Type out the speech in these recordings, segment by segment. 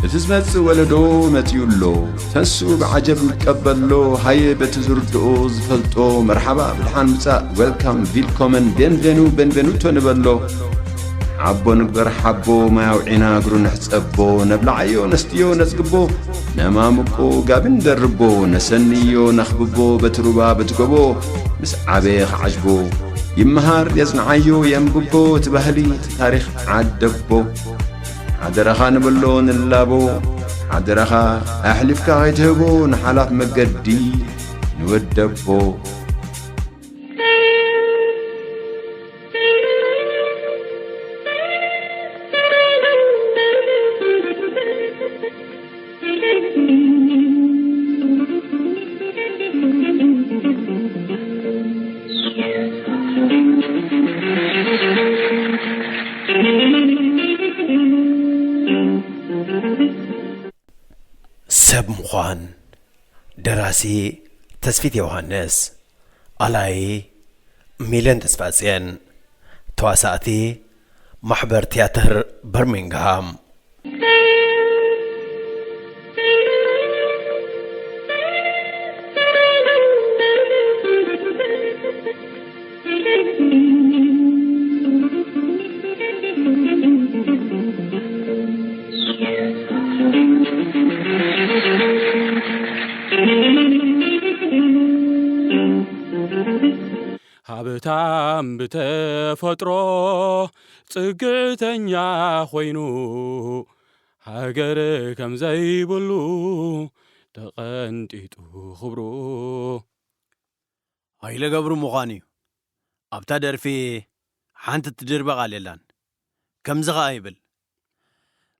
እቲ ዝመጽእ ወለዶ መጺኡ ኣሎ። ተንስኡ ብዓጀብ ንቀበሎ። ሃየ በቲ ዝርድኦ ዝፈልጦ መርሓባ ብድሓን ምጻእ፣ ዌልካም፣ ቪልኮመን፣ ቤንቬኑ፣ ቤንቬኑቶ ንበሎ። ሓቦ ንግበር ሓቦ፣ ማይ ኣውዒና እግሩ ንሕጸቦ። ነብልዓዮ ነስትዮ ነጽግቦ፣ ነማምቆ ጋቢ ንደርቦ። ነሰንዮ ነኽብቦ በቲ ሩባ በቲ ጎቦ፣ ምስ ዓበየ ክዓጅቦ። ይመሃር የጽንዓዮ የንብቦ፣ እቲ ባህሊ እቲ ታሪኽ ዓደቦ። ሓደራኻ ንበሎ ንላቦ፣ ሓደራኻ ኣሕሊፍካ ከይትህቦ ንሓላፍ መገዲ ንወደቦ። ሰብ ምዃን። ደራሲ ተስፊት ዮሃንስ። ኣላይ ሚለን ተስፋጽየን። ተዋሳእቲ ማሕበር ትያትር በርሚንግሃም። ሃብታም ብተፈጥሮ ጽግዕተኛ ኮይኑ፣ ሃገር ከም ዘይብሉ ተቐንጢጡ ክብሩ። ሃይለ ገብሩ ምዃኑ እዩ። ኣብታ ደርፊ ሓንቲ ትድርበ ቃል የላን። ከምዚ ኸኣ ይብል፣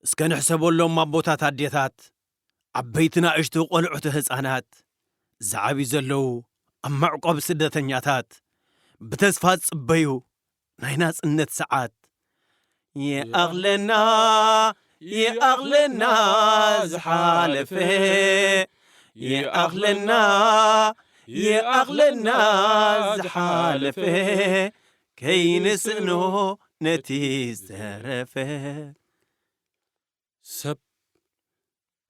እስከ ንሕሰበሎም ኣቦታት ኣዴታት፣ ዓበይቲ ናእሽቱ ቆልዑት ህፃናት፣ ዝዓብዩ ዘለዉ ኣብ መዕቆብ ስደተኛታት፣ ብተስፋ ዝጽበዩ ናይ ናጽነት ሰዓት። ይኣኽለና፣ ይኣኽለና ዝሓለፈ፣ ይኣኽለና፣ ይኣኽለና ዝሓለፈ፣ ከይንስእኖ ነቲ ዝተረፈ። ሰብ፣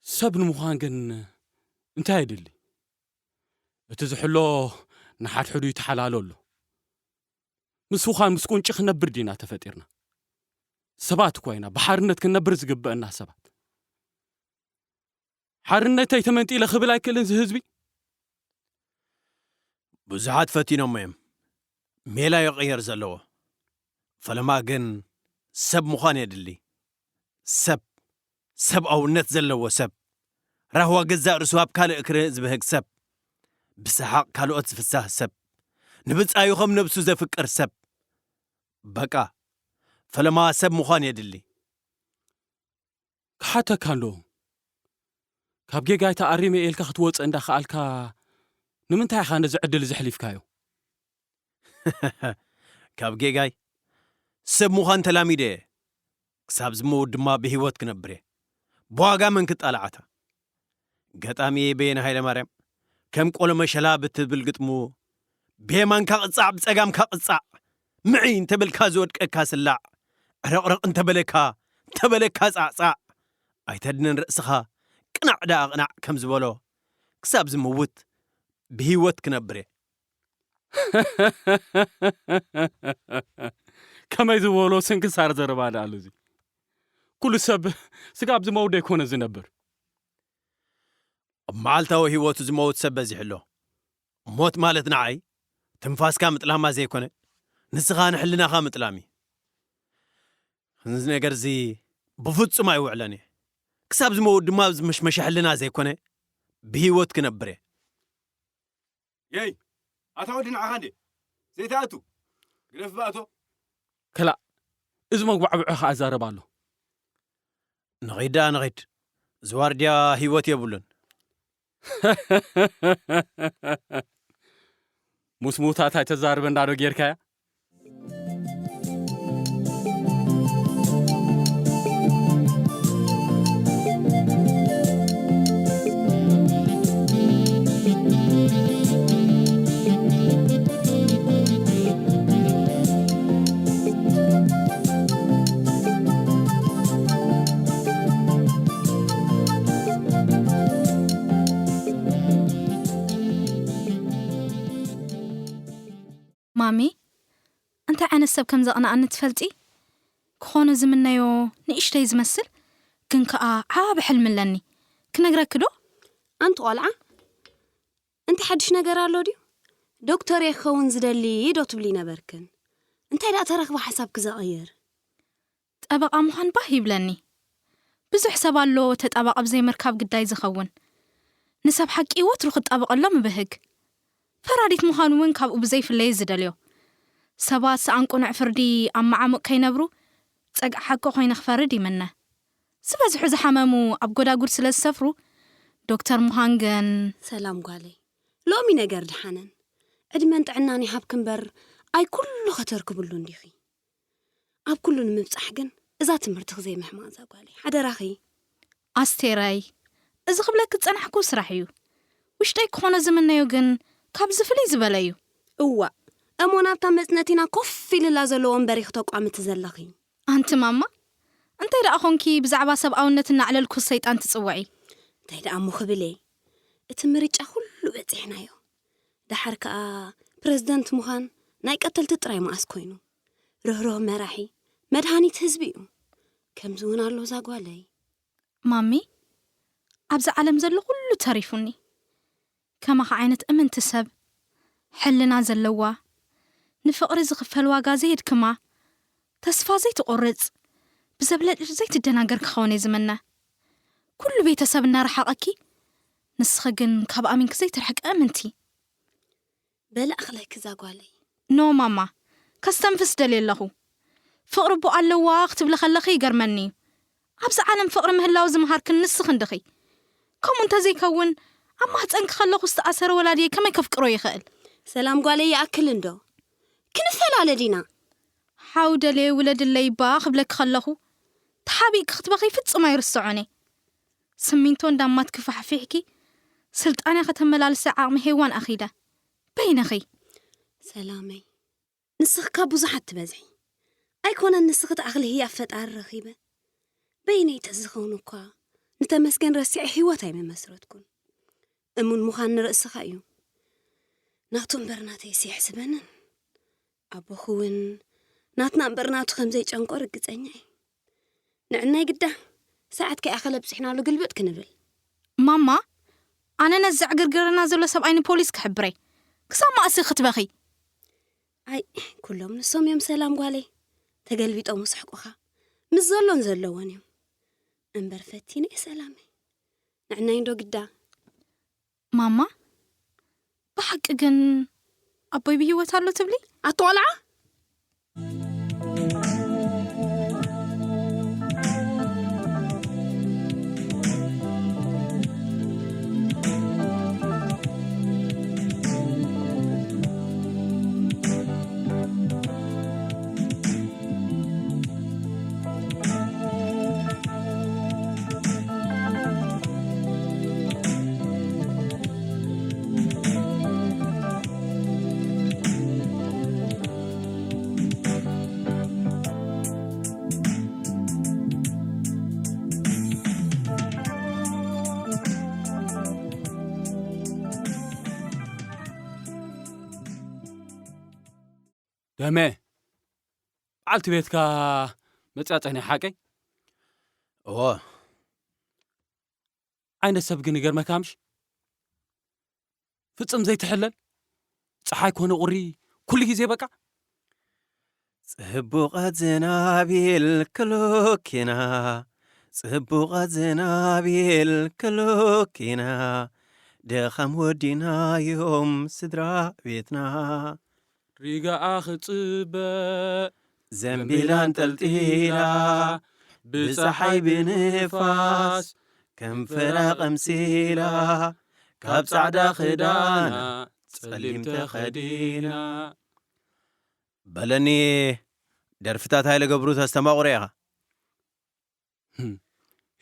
ሰብ ንምዃን ግን እንታይ የድሊ? እቲ ዝሕሎ ንሓድሕዱ ይተሓላሎ ኣሎ። ምስ ውኻን ምስ ቁንጪ ክንነብር ዲና ተፈጢርና? ሰባት እኳ ኢና ብሓርነት ክንነብር ዝግበአና ሰባት። ሓርነተይ ተመንጢለ ክብል ኣይክእልን እዚ ህዝቢ? ብዙሓት ፈቲኖሞ እዮም። ሜላ ይቕየር ዘለዎ። ፈለማ ግን ሰብ ምዃን የድሊ። ሰብ፣ ሰብኣውነት ዘለዎ ሰብ። ራህዋ ገዛእ ርእሱ ኣብ ካልእ ክርኢ ዝብህግ ሰብ። ብሰሓቕ ካልኦት ዝፍሳህ ሰብ። ንብጻዩ ከም ነብሱ ዘፍቅር ሰብ። በቃ፣ ፈለማ ሰብ ምዃን የድሊ። ክሓተካ ኣሎ። ካብ ጌጋይ ተኣሪመ ኢልካ ክትወጽእ እንዳኸኣልካ፣ ንምንታይ ኢኻ ነዚ ዕድል እዚ ኣሕሊፍካዮ? ካብ ጌጋይ ሰብ ምዃን ተላሚደ እየ። ክሳብ ዝመውት ድማ ብህይወት ክነብር እየ። ብዋጋ መን ክጣላዓታ? ገጣሚ በየነ ሃይለማርያም ከም ቆሎ መሸላ ብትብል ግጥሙ፣ ብየማንካ ቅጻዕ፣ ብጸጋምካ ቅጻዕ፣ ምዒ እንተበልካ ዝወድቀካ ስላዕ፣ ዕረቕረቕ እንተበለካ፣ እንተበለካ ጻዕጻዕ፣ ኣይተድንን ርእስኻ፣ ቅናዕ ደኣ ቅናዕ ከም ዝበሎ፣ ክሳብ ዝምውት ብህይወት ክነብር እየ። ከመይ ዝበሎ ስንክሳር ዘረባ ደኣ ኣሎ እዚ። ኩሉ ሰብ ስጋብ ዝመውት ደይኮነ ዝነብር። ኣብ መዓልታዊ ህይወቱ ዝመውት ሰብ በዚሑ ኣሎ። ሞት ማለት ንዓይ ትንፋስካ ምጥላማ ዘይኮነ፣ ንስኻ ንሕልናኻ ምጥላም እዩ። እዚ ነገር እዚ ብፍጹም ኣይውዕለን እየ። ክሳብ ዝመውት ድማ ዝመሽመሸ ሕልና ዘይኮነ፣ ብህይወት ክነብር እየ። የይ፣ ኣታ ወዲ ንዓኻ እንዴ ዘይትኣቱ? ግደፍ ባእቶ። ከላእ፣ እዚ መጉባዕብዖ ኸኣ ዛረብ ኣሎ። ንኺድ ደኣ ንኺድ። እዚ ዋርድያ ህይወት የብሉን። ምስ ምዉታት ኣይተዛርበና ዶ ጌርካያ? ማሚ፣ እንታይ ዓይነት ሰብ ከም ዘቕንኣኒ ትፈልጢ? ክኾኖ ዝምነዮ ንእሽተይ ዝመስል፣ ግን ከኣ ዓቢ ሕልሚ ኣለኒ። ክነግረኪ ዶ? ኣንቲ ቆልዓ፣ እንታይ ሓድሽ ነገር ኣሎ ድዩ? ዶክተር እየ ክኸውን ዝደሊ ዶ ትብሊ ነበርክን? እንታይ ደኣ ተረኽባ ሓሳብኪ ዘቐይር? ጠበቓ ምዃን ባህ ይብለኒ። ብዙሕ ሰብ ኣሎ ተጣባቒ ብዘይ ምርካብ ግዳይ ዝኸውን። ንሰብ ሓቂ ወትሩ ክጣበቐሎም እብህግ። ፈራዲት ምዃን እውን ካብኡ ብዘይፍለየ ዝደልዮ። ሰባት ሰኣን ቅኑዕ ፍርዲ ኣብ መዓሙቕ ከይነብሩ፣ ጸግዒ ሓቂ ኮይነ ክፈርድ ይምነ። ዝበዝሑ ዝሓመሙ ኣብ ጎዳጉድ ስለ ዝሰፍሩ፣ ዶክተር ምዃን ግን ሰላም ጓለይ፣ ሎሚ ነገር ደሓነን። ዕድመን ጥዕናን ይሃብኪ እምበር፣ ኣይ ኩሉ ከተርክብሉ እንዲኺ። ኣብ ኩሉ ንምብጻሕ ግን እዛ ትምህርትኺ ዘይምሕማቕ እዛ ጓለይ፣ ሓደራኺ። ኣስቴረይ፣ እዚ ክብለኪ ዝጸናሕኩ ስራሕ እዩ። ውሽጠይ ክኾኖ ዝምነዮ ግን ካብዚ ፍልይ ዝበለ እዩ። እዋእ፣ እሞ ናብታ መጽነቲና ኮፍ ኢልላ ዘሎ ወንበር ኢኺ ተቋምቲ ዘለኺ። ኣንቲ ማማ፣ እንታይ ደኣ ኾንኪ ብዛዕባ ሰብኣውነት እናዕለልኩ ሰይጣን ትጽውዒ? እንታይ ደኣ እሞ ክብል እየ? እቲ ምርጫ ኩሉ በጺሕናዮ። ደሓር ከኣ ፕረዚደንት ምዃን ናይ ቀተልቲ ጥራይ መኣስ ኮይኑ። ርህሩህ መራሒ፣ መድሃኒት ህዝቢ እዩ። ከምዚ እውን ኣሎ እዛ ጓለይ። ማሚ፣ ኣብዚ ዓለም ዘሎ ኩሉ ተሪፉኒ። ከማኻ ዓይነት እምንቲ ሰብ፣ ሕልና ዘለዋ፣ ንፍቕሪ ዝኽፈል ዋጋ ዘየድክማ፣ ተስፋ ዘይትቖርጽ፣ ብዘብለጭልጭ ዘይትደናገር ክኸውን እየ ዝምነ። ኩሉ ቤተሰብ እናረሓቐኪ፣ ንስኺ ግን ካብ ኣሚንኪ ዘይትርሕቂ እምንቲ። በሊ ኣኽለኪ እዛ ጓለይ። ኖ ማማ፣ ከስተንፍስ ደልየ ኣለኹ። ፍቕሪ እቦ ኣለዋ ክትብሊ ከለኺ ይገርመኒ እዩ። ኣብዚ ዓለም ፍቕሪ ምህላው ዝምሃርክን ንስኺ እንዲኺ። ከምኡ እንተዘይከውን፣ ኣብ ማህፀንኪ ከለኹ ዝተኣሰረ ወላዲየይ ከመይ ከፍቅሮ ይኽእል? ሰላም ጓለይ፣ ይኣክል እንዶ። ክንፈላለ ዲና? ሓው ደልየ ውለድለይ እባ ክብለኪ ከለኹ፣ ተሓቢእኪ ክትበኺ ፍጹም ኣይርስዖን እየ። ስሚንቶ እንዳማትኪ ፋሕፊሕኪ፣ ስልጣንያ ከተመላልሲ ዓቕሚ ሄዋን ኣኺለ። በይነኺ። ሰላመይ፣ ንስኺ ካብ ብዙሓት ትበዝሒ። ኣይኮነን ንስኺ ትኣኽሊ ህያብ ፈጣሪ ረኺበ። በይነይ ተዝኸውን እኳ፣ ንተመስገን ረሲዐ ህይወት ኣይምመስረትኩን። እሙን ምዃን ንርእስኻ እዩ። ናቱ እምበር ናተይስ የሕስበንን። ኣቦኺ እውን ናትና እምበር ናቱ ከም ዘይጨንቆ ርግጸኛ እየ። ንዕናይ ግዳ፣ ሰዓት ከይኣኸለ ብጺሕናሉ ግልብጥ ክንብል። ማማ፣ ኣነ ነዚ ዘዕግርግረና ዘሎ ሰብኣይ ንፖሊስ ክሕብረይ። ክሳብ መኣስ ክትበኺ? ኣይ፣ ኩሎም ንሶም እዮም ሰላም ጓለይ። ተገልቢጦም ውስሕቁኻ። ምስ ዘሎን ዘለዎን እዮም። እምበር ፈቲነ እየ ሰላመይ። ንዕናይ እንዶ ግዳ። ማማ፣ ብሓቂ ግን ኣቦይ ብህይወት ኣሎ ትብሊ? ኣቲ ቆልዓ? ደሜ፣ በዓልቲ ቤትካ መጽያ ጸኒሓ ሓቀይ? እዎ። ዓይነት ሰብ ግን ይገርመካ ምሽ? ፍጹም ዘይትሕለል። ጸሓይ ኮነ ቁሪ ኩሉ ግዜ በቃ። ጽቡቓት ዝናብ ይልክሉኪና፣ ጽቡቓት ዝናብ ይልክሉኪና፣ ድኻም ወዲናዮም ስድራ ቤትና። ሪጋኣ ክጽበ ዘንቢላ እንጠልጢላ፣ ብጸሓይ ብንፋስ ከንፈራ ቀምሲላ፣ ካብ ጻዕዳ ክዳና ጸሊም ተኸዲና። በለኒ፣ ደርፍታት ሃይለ ገብሩ ተስተማቑረ ኢኻ። ህም፣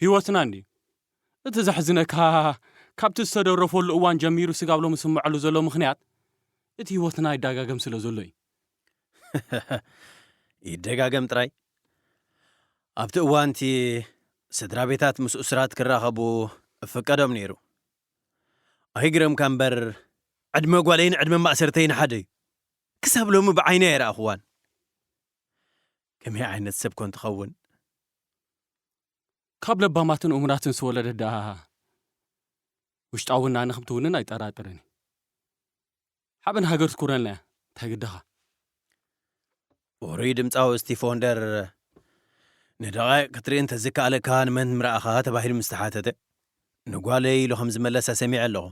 ህይወትና እንድዩ። እቲ ዘሕዝነካ፣ ካብቲ ዝተደረፈሉ እዋን ጀሚሩ ስጋብ ሎሚ ዝስምዐሉ ዘሎ ምኽንያት፣ እቲ ህይወትና ይዳጋገም ስለ ዘሎ እዩ። ይደጋገም ጥራይ። ኣብቲ እዋንቲ ስድራ ቤታት ምስ እሱራት ክራኸቡ እፍቀዶም ነይሩ። ኣይግረምካ እምበር፣ ዕድመ ጓለይን ዕድመ ማእሰርተይን ሓደ እዩ። ክሳብ ሎሚ ብዓይነይ ኣይረኣኽዋን። ከመይ ዓይነት ሰብ ኮን ትኸውን? ካብ ለባማትን እሙናትን ዝወለደት ደኣ ውሽጣዊ ናኒ ከም ትውንን ኣይጠራጥርን። ሓበን ሃገር ትኩረልና እያ። እንታይ ግድኻ? ውሩይ ድምጻዊ ስቲፍ ወንደር ንደቓይቕ ክትርኢ እንተዝከኣለካ ንመን ምረኣኻ ተባሂሉ ምስ ተሓተተ፣ ንጓለይ ኢሉ ከም ዝመለሰ ሰሚዐ ኣለኹ።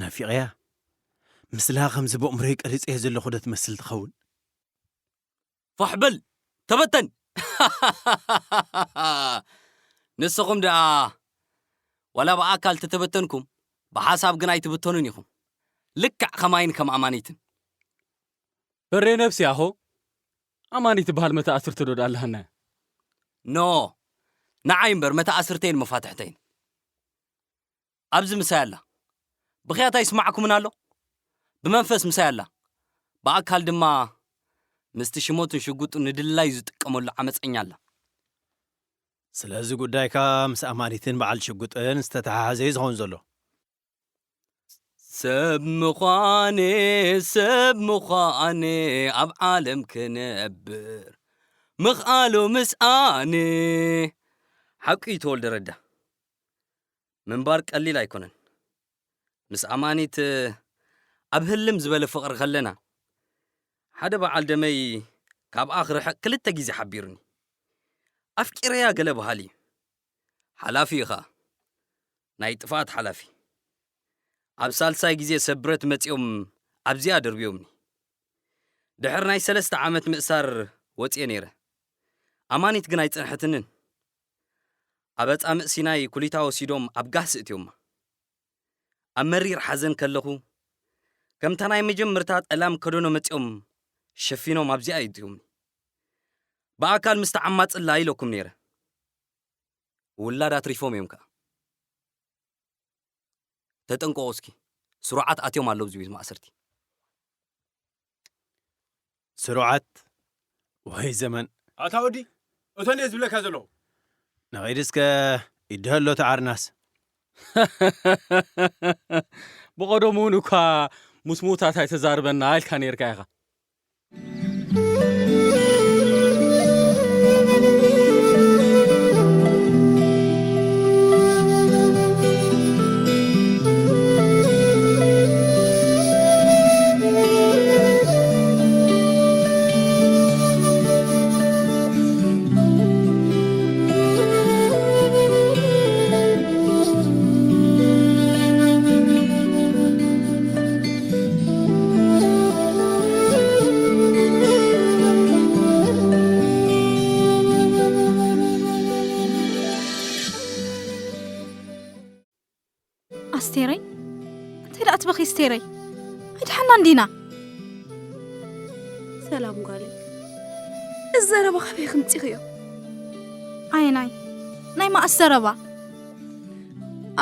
ናፊቐያ። ምስላ ከምዚ ብእምሮይ ቀሪጸዮ ዘለኹ ዶ ትመስል ትኸውን? ፋሕ በል! ተበተን! ንስኹም ደኣ ዋላ ብኣካል ተተበተንኩም፣ ብሓሳብ ግን ኣይትብተኑን ኢኹም። ልክዕ ከማይን ከም ኣማኒትን። በሬ ነብሲ ኣኾ፣ ኣማኒት ትበሃል መተኣስርቲ ዶ ኣለሃና? ኖ፣ ንዓይ እምበር መተኣስርተይን መፋትሕተይን። ኣብዚ ምሳይ ኣላ። ብኽያት ኣይስማዕኩምን ኣሎ? ብመንፈስ ምሳይ ኣላ። ብኣካል ድማ ምስቲ ሽሞትን ሽጉጡን ንድላዩ ዝጥቀመሉ ዓመፀኛ ኣላ። ስለዚ ጉዳይካ ምስ ኣማኒትን በዓል ሽጉጥን ዝተተሓሓዘ እዩ ዝኸውን ዘሎ። ሰብ ምዃኔ፣ ሰብ ምዃኔ፣ ኣብ ዓለም ክነብር ምኽኣሉ ምስኣኔ። ሓቁ እዩ ተወልደ ረዳ። ምንባር ቀሊል ኣይኮነን። ምስ ኣማኒት ኣብ ህልም ዝበለ ፍቕሪ ከለና፣ ሓደ በዓል ደመይ ካብኣ ክርሕቕ ክልተ ግዜ ሓቢሩኒ። ኣፍቂረያ ገለ በሃሊ እዩ። ሓላፊ እዩ ኸኣ። ናይ ጥፍኣት ሓላፊ። ኣብ ሳልሳይ ግዜ ሰብ ብረት መጺኦም ኣብዚኣ ደርብዮምኒ። ድሕሪ ናይ ሰለስተ ዓመት ምእሳር ወጺኤ ነይረ። ኣማኒት ግን ኣይጸንሐትንን። ኣብ ኣጻምእ ሲናይ ኩሊታ ወሲዶም ኣብ ጋህሲ እትዮማ። ኣብ መሪር ሓዘን ከለኹ፣ ከምታ ናይ መጀመርታ ጠላም ከደኖ መጺኦም ሸፊኖም ኣብዚኣ እትዮምኒ። ብኣካል ምስ ተዓማጽላ ኢለኩም ነይረ። ውላድ ኣትሪፎም እዮም ከኣ። ተጠንቀቑ እስኪ። ስሩዓት ኣትዮም ኣለዉ ኣብዚ ቤት ማእሰርቲ። ስሩዓት ወይ ዘመን። ኣታ ወዲ፣ እተን እየ ዝብለካ ዘለኹ። ንኸይድ እስከ ይድሀሎ ተዓርናስ። ብቐደሙ እውን እኳ ምስ ምዉታት ኣይተዛርበና ኢልካ ነይርካ ኢኻ። ኣስቴረይ፣ እንታይ ደኣ ትበኺ ኣስቴረይ? ኣይደሓናን ዲና? ሰላም ጓለይ፣ እዚ ዘረባ ካበይ ከምጺኽዮ? ኣየናይ? ናይ መኣስ ዘረባ?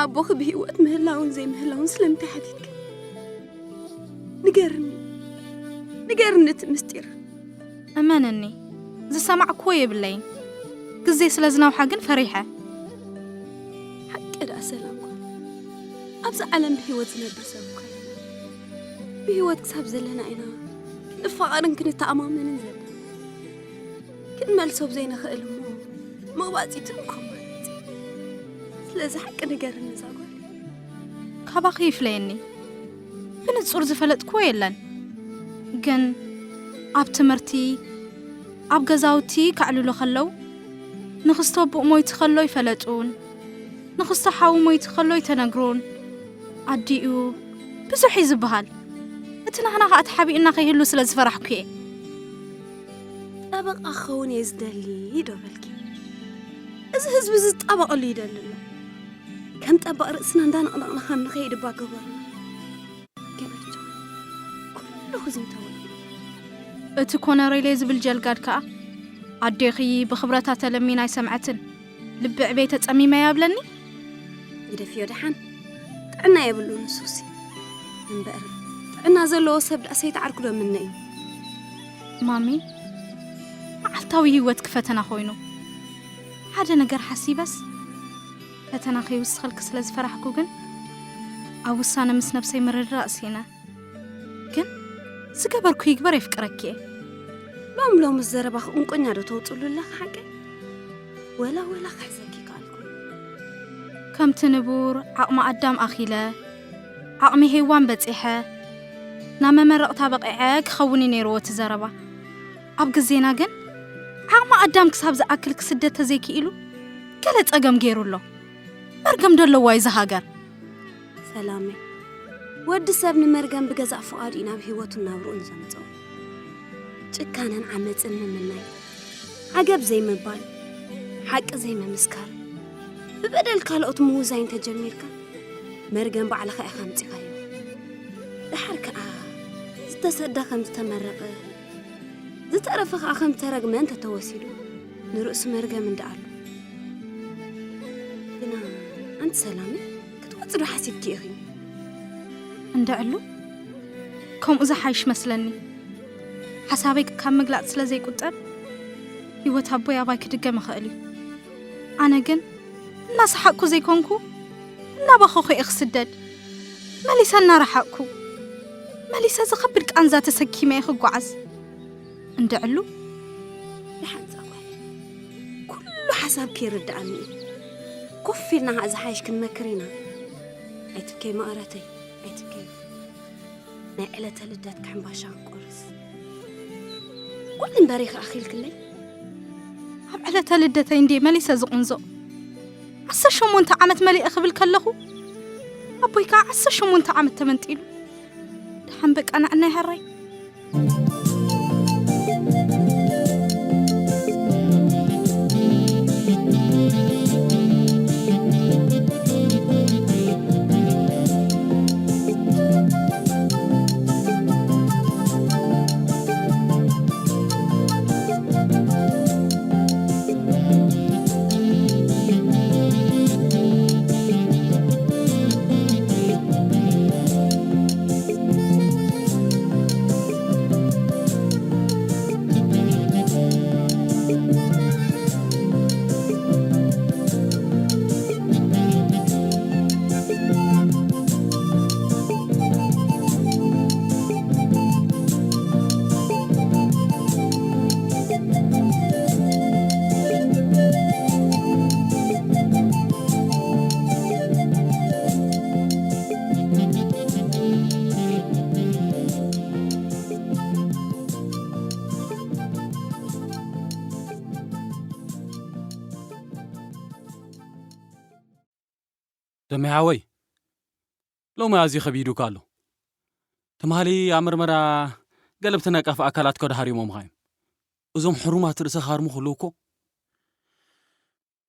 ኣቦኺ ብህይወት ምህላውን ዘይምህላውን ስለምንታይ ሓቲትኪ? ንገርኒ፣ ንገርኒ እቲ ምስጢር። እመንኒ፣ ዝሰማዕክዎ የብለይን። ግዜ ስለ ዝነውሓ ግን ፈሪሐ። ሓቂ ደኣ ሰላም ጓል፣ ኣብዚ ዓለም ብህይወት ዝነብር ሰብ እኮ የለን። ብህይወት ክሳብ ዘለና ኢና ክንፋቐርን ክንተኣማመንን ዘለና። ክንመልሶ ብዘይንኽእል እሞ ምቕባጽ እዩ ትንኮ ማለት እዩ። ስለዚ ሓቂ ንገርኒ እዛ ጓል። ካባኺ ይፍለየኒ። ብንጹር ዝፈለጥክዎ የለን። ግን ኣብ ትምህርቲ፣ ኣብ ገዛውቲ ከዕልሉ ከለዉ፣ ንኽስቶ ኣቦኡ ሞይቱ ከሎ ይፈለጡን፣ ንኽስቶ ሓዉ ሞይቱ ከሎ ይተነግሩን። ኣዲኡ ብዙሕ እዩ ዝበሃል። እቲ ናህና ኸኣ ተሓቢኡና ከይህሉ ስለ ዝፈራሕኩ እየ። ጠበቓ ክኸውን እየ ዝደሊ ዶ በልኪ? እዚ ህዝቢ እዚ ዝጣበቐሉ ይደሊ ኣሎ። ከም ጠባቕ ርእስና እንዳነቕነቕና ከም ንኸይድ እባ ገበሩና። ግን ኣይቻል። ኩሉ ክዝንተወሉ። እቲ ኮነሬሌ ዝብል ጀልጋድ ከኣ ኣዴኺ ብኽብረታ ተለሚና ኣይሰምዐትን። ልቢ ዕቤ ተጸሚመ እያ ብለኒ። ግደፍዮ ደሓን። ጥዕና የብሉን ንሱሲ። እምበእር ጥዕና ዘለዎ ሰብ ደኣ ሰይተዓርኩ ዶ ምነ እዩ? ማሚ፣ መዓልታዊ ህይወትኪ ፈተና ኮይኑ፣ ሓደ ነገር ሓሲበስ ፈተና ከይውስኸልኪ ስለ ዝፈራሕኩ ግን ኣብ ውሳነ ምስ ነብሰይ ምርድዳእ ስኢነ። ግን ዝገበርኩ ይግበር የፍቅረኪ እየ። ሎም ሎም ዘረባኽ እንቆኛ ዶ ተውፅሉ ኣለኻ ሓቂ? ወላ ወላ ክሕዘኪ ካልኩ። ከምቲ ንቡር ዓቕሚ ኣዳም ኣኺለ፣ ዓቕሚ ሄዋን በጺሐ፣ ናብ መመረቕታ በቒዐ ክኸውን እዩ ነይርዎ እቲ ዘረባ። ኣብ ግዜና ግን ዓቕሚ ኣዳም ክሳብ ዝኣክል ክስደድ ተዘይክኢሉ ገለ ጸገም ገይሩ ኣሎ። መርገም ዶ ኣለዋ እዚ ሃገር? ሰላመይ፣ ወዲ ሰብ ንመርገም ብገዛእ ፍቓዱ እዩ ናብ ህይወቱን ናብርኡን ዘምጽኦ። ጭካነን ዓመጽን ምምናይ፣ ዓገብ ዘይምባል፣ ሓቂ ዘይምምስካር፣ ብበደል ካልኦት ምውዛይ እንተጀሚርካ፣ መርገም ባዕልኻ ኢኻ ኣምጺኻዮ። ደሓር ከኣ ዝተሰዳ ከም ዝተመረቐ፣ ዝተረፈ ከኣ ከም ዝተረግመ እንተተወሲዱ፣ ንርእሱ መርገም እንዳ ኣሎ። ግና ኣንቲ ሰላመይ፣ ክትወጽ ዶ ሓሲብኪ ኢኺ? እንድዕሉ፣ ከምኡ ዝሓይሽ መስለኒ። ሓሳበይ ካብ ምግላጽ ስለ ዘይቁጠብ፣ ህይወት ኣቦይ ኣባይ ክድገም ይኽእል እዩ። ኣነ ግን እናሰሓቅኩ ዘይኮንኩ፣ እናበኸኹ እየ ክስደድ። መሊሰ እናረሓቅኩ፣ መሊሰ ዝኸብድ ቃንዛ ተሰኪመ እየ ክጓዓዝ። እንድዕሉ፣ ደሓን ጸጓል። ኩሉ ሓሳብኪ ይርድኣኒ እዩ። ኮፍ ኢልና ከኣ ዝሓይሽ ክንመክር ኢና። ኣይትብከይ መቐረተይ፣ ኣይትብከይ። ናይ ዕለተ ልደት ሕምባሻ ክንቆርስ። ጓል እምበሪ ከኣ ኣኺልክለይ። ኣብ ዕለተ ልደተይ እንድየ መሊሰ ዝቕንዞ። ዓሰርተ ሸሞንተ ዓመት መሊአ ክብል ከለኹ፣ ኣቦይ ከኣ ዓሰርተ ሸሞንተ ዓመት ተመንጢሉ። ደሓን በቃ ንዕናይ ሃራይ። ደመይ ሓወይ፣ ሎሚ ኣዝዩ ከቢዱካ ኣሎ። ትማሊ ኣብ መርመራ ገለ ብተነቃፊ ኣካላትካ ዶ ሃሪሞምኻ እዮም። እዞም ሕሩማት ርእሰ ክሃርሙ ከለዉ እኮ።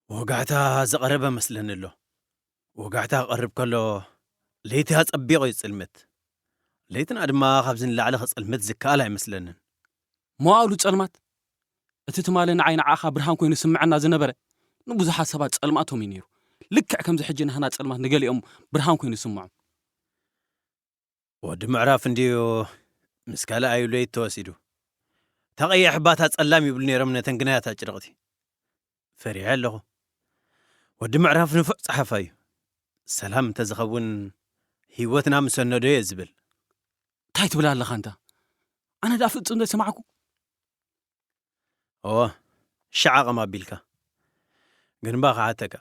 ወጋሕታ ዝቐረበ መስለኒ ኣሎ። ወጋሕታ ክቐርብ ከሎ ለይቲ ኣጸቢቑ እዩ ዝጽልምት። ለይትና ድማ ካብዚ ንላዕሊ ክጽልምት ዝከኣል ኣይመስለንን። መዋእሉ ጸልማት። እቲ ትማሊ ንዓይ ንዓኻ ብርሃን ኮይኑ ዝስምዐና ዝነበረ፣ ንብዙሓት ሰባት ጸልማቶም እዩ ነይሩ። ልክዕ ከምዚ ሕጂ ናህና ጸልማት ንገሊኦም ብርሃን ኮይኑ ይስምዖም። ወዲ ምዕራፍ እንድዩ ምስ ካልኣዩ ለይቲ ተወሲዱ። እታ ቀያሕ ባታ ጸላም ይብሉ ነይሮም ነተን ግናያት ኣጭርቕቲ። ፈሪሐ ኣለኹ። ወዲ ምዕራፍ ንፉዕ ጸሓፋይ እዩ። ሰላም እንተዝኸውን ህይወትና ምሰነዶ እየ ዝብል። እንታይ ትብል ኣለኻ እንታ? ኣነ ደኣ ፍጹም ዘይሰማዕኩ። እወ፣ ሸዓቐም ኣቢልካ። ግን እባ ክሓተካ፣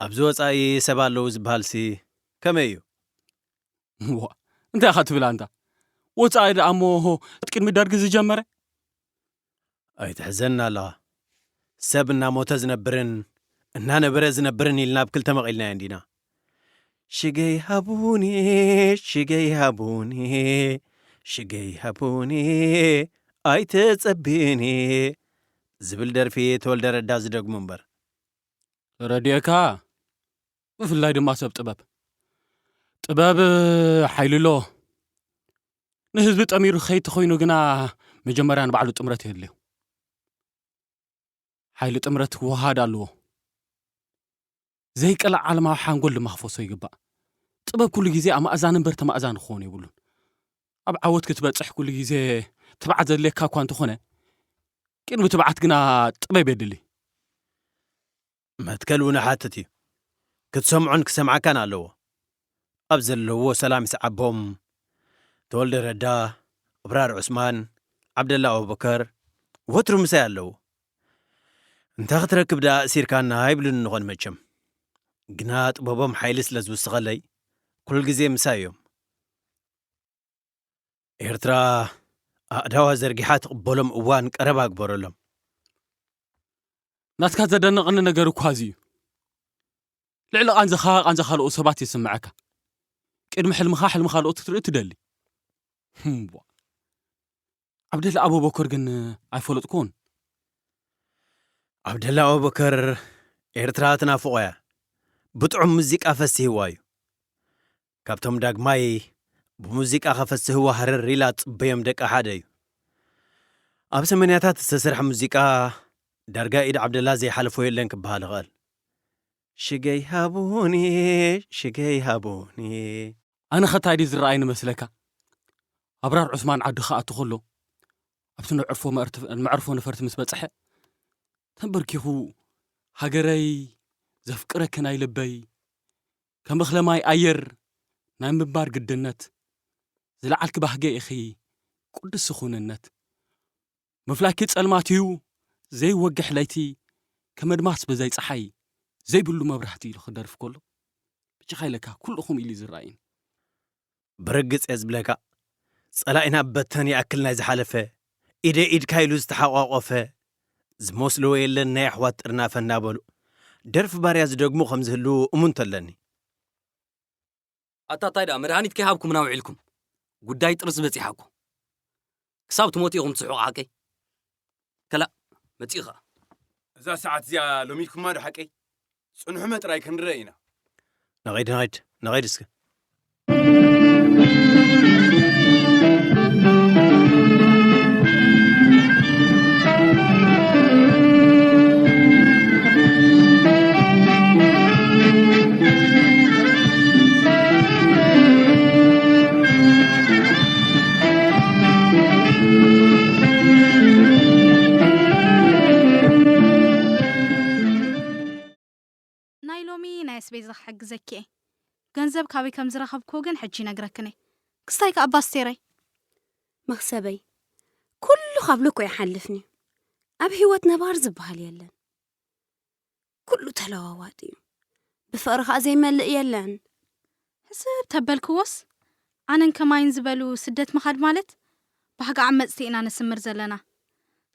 ኣብዚ ወጻኢ ሰብ ኣለዉ ዝበሃልሲ ከመይ እዩ? እዋ፣ እንታይ ኢኻ ትብል ኣንታ? ወጻኢ ደኣ እሞ ቅድሚ ደርጊ ዝጀመረ? ኣይትሕዘና ኣለኻ። ሰብ እናሞተ ዝነብርን እናነበረ ዝነብርን ኢልና ኣብ ክልተ መቒልናዮ እንዲና። ሽገይ ሃቡኒ፣ ሽገይ ሃቡኒ፣ ሽገይ ሃቡኒ፣ ኣይተጸብኒ ዝብል ደርፊ ተወልደ ረዳ ዝደግሙ እምበር። ተረዲኤካ፣ ብፍላይ ድማ ሰብ ጥበብ። ጥበብ ሓይሊ ኣለዎ። ንህዝቢ ጠሚሩ ከይተኾይኑ ግና መጀመርያ ንባዕሉ ጥምረት የድልዮ። ሓይሊ ጥምረት ክወሃሃድ ኣለዎ። ዘይቀላዕ ዓለማዊ ሓንጎል ድማ ክፈሶ ይግባእ። ጥበብ ኩሉ ግዜ ኣማእዛኒ እምበር ተማእዛኒ ክኸውን የብሉን። ኣብ ዓወት ክትበጽሕ ኩሉ ግዜ ትብዓት ዘድልየካ እኳ እንተኾነ፣ ቅድሚ ትብዓት ግና ጥበብ የድሊ። መትከል እውን ሓትት እዩ። ክትሰምዖን ክሰምዓካን ኣለዎ። ኣብ ዘለዎ ሰላም ይስዓቦም። ተወልደ ረዳ እብራር ዑስማን፣ ዓብደላ ኣቡበከር፣ ወትሩ ምሳይ ኣለዉ። እንታይ ክትረክብ ደኣ እሲርካና ይብሉኒ ንኾን መቸም። ግና ጥበቦም ሓይሊ ስለ ዝውስኸለይ፣ ኩሉ ግዜ ምሳይ እዮም። ኤርትራ ኣእዳዋ ዘርጊሓ ትቕበሎም እዋን ቀረባ ግበረሎም። ናትካ ዘደንቐኒ ነገር እኳ እዚ እዩ። ልዕሊ ቃንዛኻ ቃንዛ ካልኦት ሰባት ይስምዓካ። ቅድሚ ሕልምኻ ሕልሚ ካልኦት ክትርኢ ትደሊ። ህምቧ። ዓብደላ ኣቡበከር ግን ኣይፈለጥኩን። ዓብደላ ኣቡበከር ኤርትራ ትናፍቖ እያ። ብጥዑም ሙዚቃ ፈሲህዋ እዩ። ካብቶም ዳግማይ ብሙዚቃ ከፈስህዋ ሃረር ኢላ ትጽበዮም ደቂ ሓደ እዩ። ኣብ ሰመንያታት ዝተሰርሐ ሙዚቃ ዳርጋ ኢድ ዓብደላ ዘይሓለፎ የለን ክበሃል ይኽእል። ሽገይ ሃቡኒ፣ ሽገይ ሃቡኒ። ኣነ ኸ እንታይ ድዩ ዝረኣይኒ መስለካ? ኣብራር ዑስማን ዓዲ ክኣቱ ከሎ፣ ኣብቲ ንዕርፎ መዕርፍ-፣ መዕርፎ ነፈርቲ ምስ በጽሐ፣ ተንበርኪኹ፣ "ሃገረይ፣ ዘፍቅረኪ ናይ ልበይ፣ ከም እኽለ ማይ ኣየር ናይ ምንባር ግድነት፣ ዝለዓልኪ ባህገ ኢኺ፣ ቅዱስ ዝኹንነት። ምፍላይኪ ጸልማት እዩ፣ ዘይወግሕ ለይቲ፣ ከም ኣድማስ ብዘይ ጸሓይ ዘይብሉ መብራህቲ" ኢሉ ክደርፍ ከሎ፣ ብቻኻ ኢለካ ኩልኹም ኢሉ ዝረኣይን። ብርግጽ እየ ዝብለካ፣ ጸላኢና በተን ይኣክል ናይ ዝሓለፈ፣ ኢደ ኢድካ ኢሉ ዝተሓቋቆፈ፣ ዝመስልዎ የለን ናይ ኣሕዋት ጥርናፈ እናበሉ፣ ደርፊ ባርያ ዝደግሙ ከም ዝህልዉ እሙንቶ ኣለኒ። ኣታ ታይ ደኣ መድሃኒት ከይሃብኩም ናውዒልኩም? ጉዳይ ጥርዚ በጺሓ እኮ። ክሳብ ትሞቱ ኢኹም ትስሕቑ ሓቀይ? ከላእ፣ መጺኡ ኸኣ። እዛ ሰዓት እዚኣ ሎሚድኩማ ዶ ሓቀይ? ጽንሑ መጥራይ ክንርእ ኢና። ንኸይድ፣ ንኸይድ፣ ንኸይድ እስከ። ናይ ሎሚ ናይ ኣስቤዛ ክሕግዘኪ እየ። ገንዘብ ካበይ ከም ዝረኸብኩ ግን ሕጂ ይነግረክን እየ። ክስታይ ከኣ ኣባ ኣስቴረይ። መኽሰበይ፣ ኩሉ ካብ ልክዑ ይሓልፍኒ። ኣብ ህይወት ነባር ዝበሃል የለን። ኩሉ ተለዋዋጢ እዩ። ብፍቕሪ ከኣ ዘይመልእ የለን። ሕስብ ተበልክዎስ፣ ኣነን ከማይን ዝበሉ ስደት ምኻድ ማለት፣ ባህጊ ዓመጽቲ ኢና ነስምር ዘለና።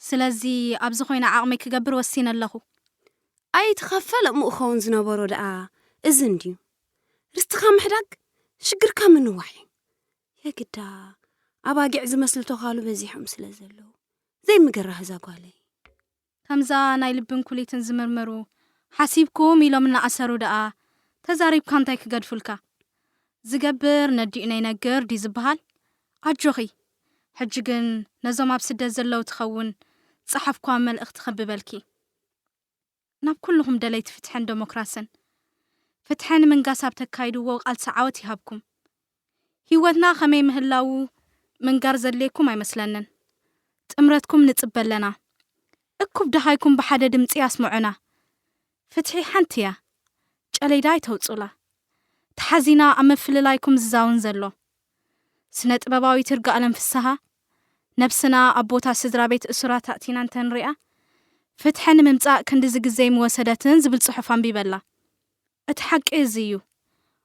ስለዚ፣ ኣብዚ ኮይነ ዓቕመይ ክገብር ወሲነ ኣለኹ። ኣይትኸፈል እምኡ ክኸውን ዝነበሮ ደኣ እዚ እንድዩ። ርስትኻ ምሕዳግ ሽግርካ ምንዋሕ እዩ። የግዳ፣ ኣባጊዕ ዝመስሉ ተዃሉ በዚሖም ስለ ዘለዉ። ዘይምገራህ እዛ ጓለይ። ከምዛ ናይ ልብን ኩሊትን ዝምርምሩ፣ ሓሲብኩም ኢሎም እናኣሰሩ ደኣ፣ ተዛሪብካ እንታይ ክገድፉልካ? ዝገብር ነዲኡ ነይነግር ድዩ ዝበሃል? ኣጆኺ፣ ሕጂ ግን ነዞም ኣብ ስደት ዘለዉ ትኸውን ዝጸሓፍኳ መልእኽቲ ከንብበልኪ። ናብ ኩልኹም ደለይቲ ፍትሕን ደሞክራስን፣ ፍትሒ ንምንጋስ ኣብ ተካይድዎ ቃልሲ ዓወት ይሃብኩም። ህይወትና ከመይ ምህላዉ ምንጋር ዘድልየኩም ኣይመስለንን። ጥምረትኩም ንጽበ ኣለና። እኩብ ደሃይኩም ብሓደ ድምጺ ኣስምዑና። ፍትሒ ሓንቲ እያ። ጨለይዳ ኣይተውጹላ። ተሓዚና ኣብ ምፍልላይኩም ዝዛውን ዘሎ። ስነ ጥበባዊት ይርጋኣለም ፍስሃ፣ ነብስና ኣብ ቦታ ስድራ ቤት እሱራት ኣእቲና እንተንሪኣ፣ ፍትሒ ንምምጻእ ክንድዚ ግዜ ኣይምወሰደትን ዝብል ጽሑፍ ኣንቢበላ። እቲ ሓቂ እዚ እዩ።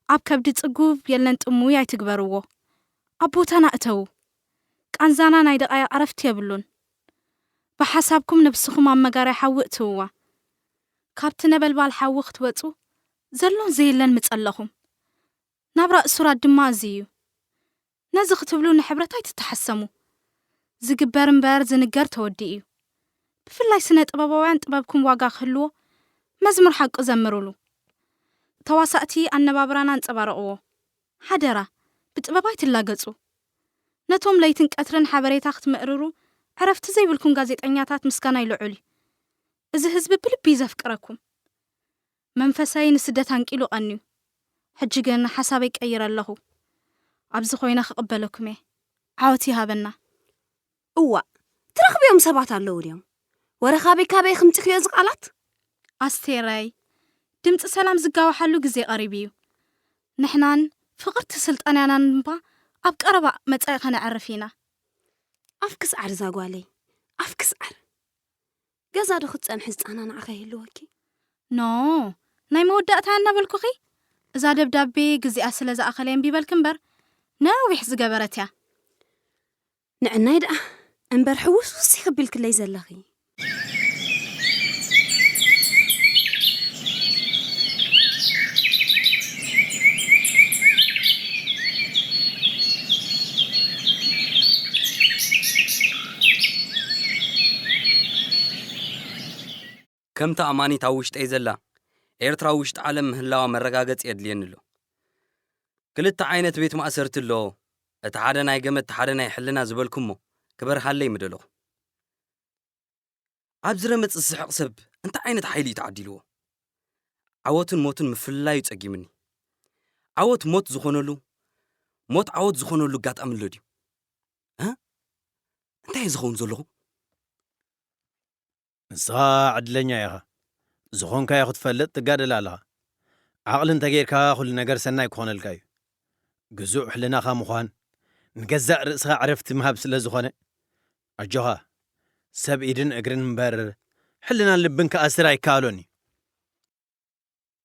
ኣብ ከብዲ ጽጉብ የለን ጥሙይ ኣይትግበርዎ። ኣብ ቦታና እተዉ። ቃንዛና ናይ ደቓይቕ ዕረፍቲ የብሉን። ብሓሳብኩም ነብስኹም ኣብ መጋርያ ሓዊ እትውዋ። ካብቲ ነበልባል ሓዊ ክትወጹ ዘሎን ዘየለን ምጸለኹም። ናብራ እሱራት ድማ እዚ እዩ። ነዚ ክትብሉ ንሕብረት ኣይትተሓሰሙ። ዝግበር እምበር ዝንገር ተወዲኡ እዩ። ብፍላይ ስነ ጥበባውያን ጥበብኩም ዋጋ ክህልዎ መዝሙር ሓቂ ዘምሩሉ። ተዋሳእቲ ኣነባብራና ኣንጸባርቕዎ። ሓደራ፣ ብጥበብ ኣይትላገጹ። ነቶም ለይትን ቀትርን ሓበሬታ ክትምእርሩ ዕረፍቲ ዘይብልኩም ጋዜጠኛታት ምስጋናይ ልዑል እዩ። እዚ ህዝቢ ብልቢ እዩ ዘፍቅረኩም። መንፈሰይ ንስደት ኣንቂሉ ቀንዩ። ሕጂ ግን ሓሳበይ ቀይረ ኣለኹ። ኣብዚ ኮይነ ክቕበለኩም እየ። ዓወት ይሃበና። እዋእ፣ ትረኽብዮም ሰባት ኣለዉ ድዮም? ወረ ካበይ ካበይ ክምጽኽዮ እዚ ቃላት? ኣስቴረይ፣ ድምጺ ሰላም ዝጋወሓሉ ግዜ ቀሪቡ እዩ። ንሕናን ፍቕርቲ ስልጣንያናን እምባ ኣብ ቀረባ መጻኢ ከነዕርፍ ኢና። ኣፍ ክስዓር እዛ ጓለይ፣ ኣፍ ክስዓር። ገዛ ዶ ክትጸንሒ ዝጸናናዕኸ ይህልወኪ? ኖ፣ ናይ መወዳእታ እናበልኩኺ፣ እዛ ደብዳቤ ግዚኣ ስለ ዝኣኸለ የንቢበልኪ እምበር፣ ነዊሕ ዝገበረት እያ። ንዕናይ ደኣ እምበር ሕውስውስ ይኽቢልክለይ ዘለኺ። ከምቲ ኣማኒት ኣብ ውሽጠይ ዘላ ኤርትራ ኣብ ውሽጢ ዓለም ምህላዋ መረጋገጺ የድልየኒ ኣሎ። ክልተ ዓይነት ቤት ማእሰርቲ ኣሎ፣ እቲ ሓደ ናይ ገመድ፣ እቲ ሓደ ናይ ሕልና ዝበልኩሞ ክበርሃለይ ምደለኹ። ኣብዚ ረመጽ ዝስሕቕ ሰብ እንታይ ዓይነት ሓይሊ እዩ ተዓዲልዎ? ዓወትን ሞትን ምፍልላዩ ጸጊምኒ። ዓወት ሞት ዝኾነሉ፣ ሞት ዓወት ዝኾነሉ ኣጋጣሚ ኣሎ ድዩ? እ? እንታይ እየ ዝኸውን ዘለኹ? ንስኻ ዕድለኛ ኢኻ። ዝኾንካዮ ክትፈልጥ ትጋደል ኣለኻ። ዓቕሊ እንተጌርካ ኩሉ ነገር ሰናይ ክኾነልካ እዩ። ግዙእ ሕልናኻ ምዃን ንገዛእ ርእስኻ ዕረፍቲ ምሃብ ስለ ዝኾነ ኣጆኻ። ሰብ ኢድን እግርን እምበር ሕልናን ልብን ክኣስር ኣይከኣሎን እዩ።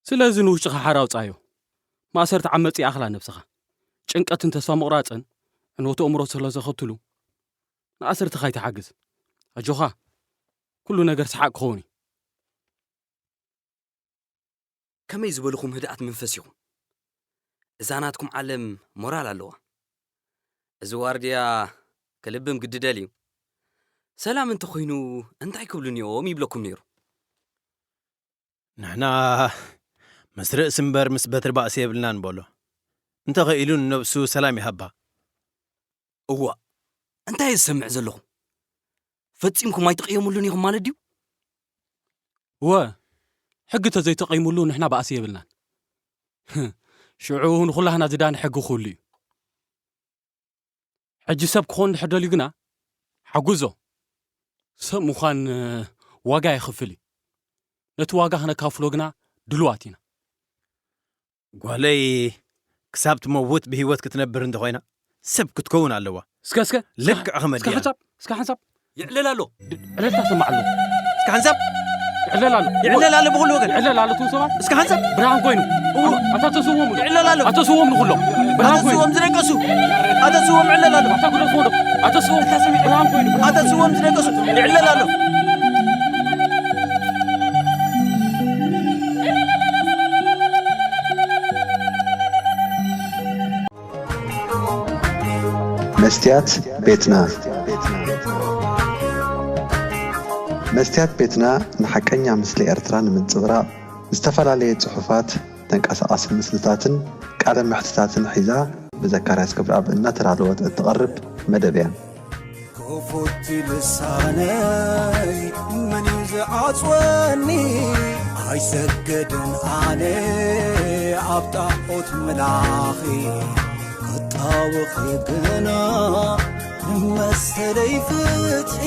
ስለዚ ንውሽጥኻ ሓራ ኣውጻዮ። ማእሰርቲ ዓመጽ ይኣኽላ ነብስኻ። ጭንቀትን ተስፋ ምቑራጽን ዕንወት ኣእምሮ ስለ ዘኸትሉ ንኣስርትኻ ኣይትሓግዝ። ኣጆኻ፣ ኩሉ ነገር ሰሓቕ ክኸውን እዩ። ከመይ ዝበልኹም ህድኣት መንፈስ ኢኹም። እዛ ናትኩም ዓለም ሞራል ኣለዋ። እዚ ዋርድያ ክልብም ግዲ ደልዩ። ሰላም እንተኾይኑ እንታይ ክብሉኒ እዮም ይብለኩም ነይሩ። ንሕና ምስ ርእሲ እምበር ምስ በትሪ ባእሲ የብልናን በሎ። እንተኸኢሉ ንነብሱ ሰላም ይሃባ። እዋ እንታይ እየ ዝሰምዕ ዘለኹ? ፈጺምኩም ኣይትቕየሙሉን ኢኹም ማለት ድዩ? እወ፣ ሕጊ ተዘይተቐይሙሉ ንሕና ባእሲ የብልናን። ሽዑ ንኹላህና ዝዳኒ ሕጊ ክህሉ እዩ። ሕጂ ሰብ ክኾን ድሕር ደልዩ ግና ሓጉዞ። ሰብ ምዃን ዋጋ የኽፍል እዩ። ነቲ ዋጋ ክነካፍሎ ግና ድልዋት ኢና። ጓለይ ክሳብ ትመውት ብህይወት ክትነብር እንተኾይና ሰብ ክትከውን ኣለዋ። እስከ እስከ ልክዕ ከመድያ። እስከ ሓንሳብ እስከ ሓንሳብ ይዕለል ኣሎ። ዕለልታ ሰማዕ ኣሎ። እስከ ሓንሳብ ይዕለል ኣሎ። ይዕለል ኣሎ ብኹሉ ወገን። ይዕለል ኣሎ ትም ሰባት። እስከ ሓንሳብ ብርሃን ኮይኑ። ኣታ ተስዎም። ይዕለል ኣሎ። ኣታ ተስዎም ንኹሎም። ብርሃን ኮይኑ። ኣታ ተስዎም ዝደቀሱ። ኣታ ተስዎም ይዕለል ኣሎ። ኣታ ግደፎ ዶ። ኣታ ተስዎም። ብርሃን ኮይኑ። ኣታ ተስዎም ዝደቀሱ። ይዕለል ኣሎ። መስትያት ቤትና። መስትያት ቤትና ንሓቀኛ ምስሊ ኤርትራ ንምንጽብራቕ፣ ዝተፈላለየ ጽሑፋት፣ ተንቀሳቓሲ ምስልታትን ቃለ መሕትታትን ሒዛ ብዘካርያስ ገብረኣብ እናተዳለወት እትቐርብ መደብ እያ። ክፉት ልሳነይ መን እዩ ዝዓጽወኒ? ኣይሰግድን ኣነ ኣብ ጣዖት ምላኺ ክጣወኺ ግና ንመሰለይ ፍትሒ